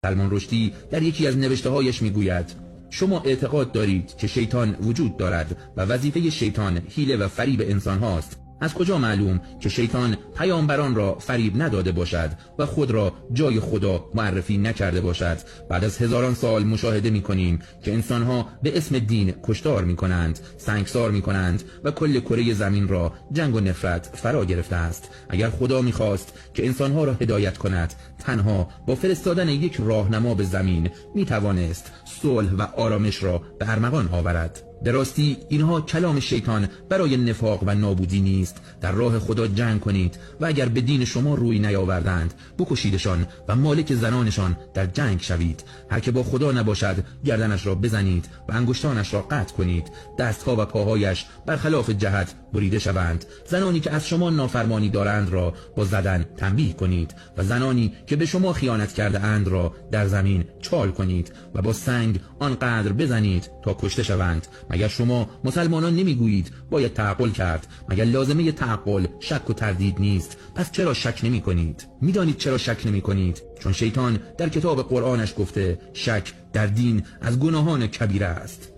سلمان رشدی در یکی از نوشته‌هایش میگوید: شما اعتقاد دارید که شیطان وجود دارد و وظیفه شیطان حیله و فریب انسان هاست. از کجا معلوم که شیطان پیامبران را فریب نداده باشد و خود را جای خدا معرفی نکرده باشد؟ بعد از هزاران سال مشاهده می‌کنیم که انسان‌ها به اسم دین کشتار می‌کنند، سنگسار می‌کنند و کل کره زمین را جنگ و نفرت فرا گرفته است. اگر خدا می‌خواست که انسان‌ها را هدایت کند، تنها با فرستادن یک راهنما به زمین می‌توانست صلح و آرامش را به ارمغان آورد. به راستی اینها کلام شیطان برای نفاق و نابودی نیست. در راه خدا جنگ کنید و اگر به دین شما روی نیاوردند بکشیدشان و مالک زنانشان در جنگ شوید. هر که با خدا نباشد گردنش را بزنید و انگشتانش را قطع کنید. دستها و پاهایش برخلاف جهت بریده شوند. زنانی که از شما نافرمانی دارند را با زدن تنبیه کنید و زنانی که به شما خیانت کرده اند را در زمین چال کنید و با سنگ آنقدر بزنید تا کشته شوند. مگر شما مسلمانان نمیگویید باید تعقل کرد؟ مگر لازمه تعقل شک و تردید نیست؟ پس چرا شک نمی کنید؟ میدانید چرا شک نمی کنید؟ چون شیطان در کتاب قرآنش گفته شک در دین از گناهان کبیره است.